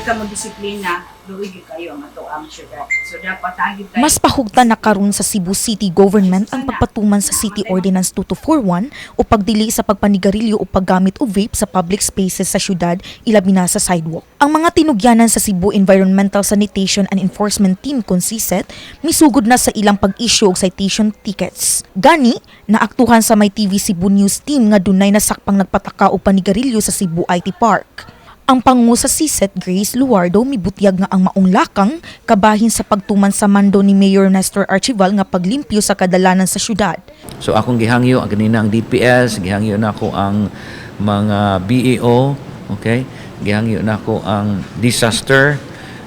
ta mo disiplina, luoy gyud kayo ang ato ang syudad. So dapat tagid tayo. Mas pahugtan na karon sa Cebu City Government ang pagpatuman sa City Ordinance 2241 o pagdili sa pagpanigarilyo o paggamit og vape sa public spaces sa syudad, ilabi na sa sidewalk. Ang mga tinugyanan sa Cebu Environmental Sanitation and Enforcement Team kon CSET misugod na sa ilang pag-issue og citation tickets. Gani, naaktuhan sa May TV Cebu News Team nga dunay nasakpang nagpataka og panigarilyo sa Cebu IT Park. Ang pangu sa CSET, Grace Luardo, mibutyag nga ang maong lakang kabahin sa pagtuman sa mando ni Mayor Nestor Archival nga paglimpyo sa kadalanan sa syudad. So akong gihangyo ang kanina ang DPS, gihangyo nako ang mga BEO, okay? Gihangyo nako ang disaster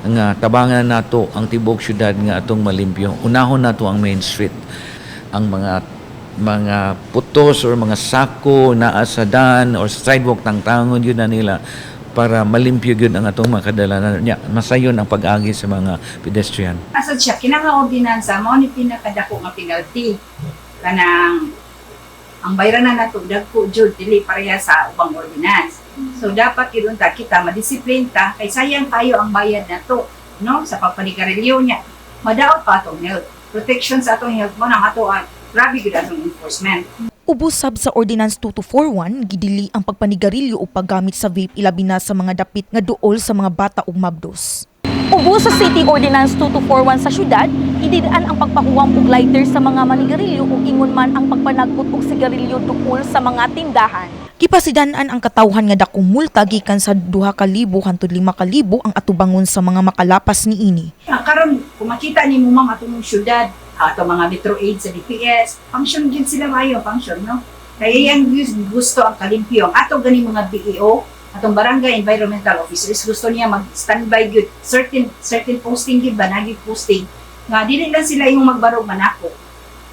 nga tabangan nato ang tibuok syudad nga atong malimpyo. Unahon nato ang main street. Ang mga putos or mga sako naa sa dan or sa sidewalk, tangtangon yun na nila para malimpyo gyud ang atong mga kadalanan nya, masayon ang pag-agi sa mga pedestrian. Asa siya kinanga ordinansa mao ni pinakadako nga penalty, kanang ang bayran na nato dagko jud, dili pareha sa ubang ordinance. So dapat gyud unta kita madisiplin ta kay sayang kayo ang bayad nato, no, sa pagpanigarilyo niya. Madaot pa atong health. Protection sa atong health mo nang ato ang grabe gyud atong enforcement. Ubos sab sa Ordinance 2241, gidili ang pagpanigarilyo o paggamit sa vape, ilabi na sa mga dapit nga duol sa mga bata ug mabdos. Ubos sa City Ordinance 2241 sa syudad, ididaan ang pagpahuwam og lighter sa mga manigarilyo ug ingon man ang pagpanagpot og sigarilyo duol sa mga tindahan. Gipasidan-an ang katawhan nga dakong multa gikan sa 2,000 hangtod 5,000 ang atubangon sa mga makalapas niini. Ah, karon kung makita nimo, ma'am, atong syudad, ato mga metro aid sa DPS, function gyud sila maayo, function, no? Kaya yang gusto ang kalimpyo. Ang ato gani mga BEO, atong barangay environmental officers, gusto niya mag standby gyud, certain certain posting gyud ba, nagi posting nga dili lang sila yung magbarog manako.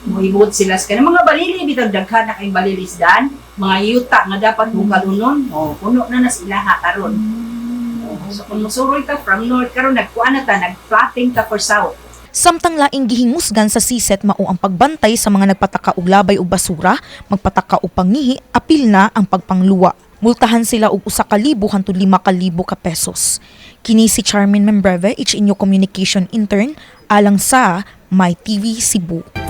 Moibot sila sa kanang mga balili bitag daghan na kay balilis dan, mga yuta nga dapat bukalunon, oh, puno na na sila ha karon. Oh, so kung musuroy ka from north karon, nagkuan na ta, nagplotting ta for south. Samtang laing gihingusgan sa CSET mao ang pagbantay sa mga nagpataka og labay og basura, magpataka og pangihi, apil na ang pagpangluwa. Multahan sila og 1,000 hangtod 5,000 ka pesos. Kini si Charmin Membreve, inyo communication intern, alang sa My TV Cebu.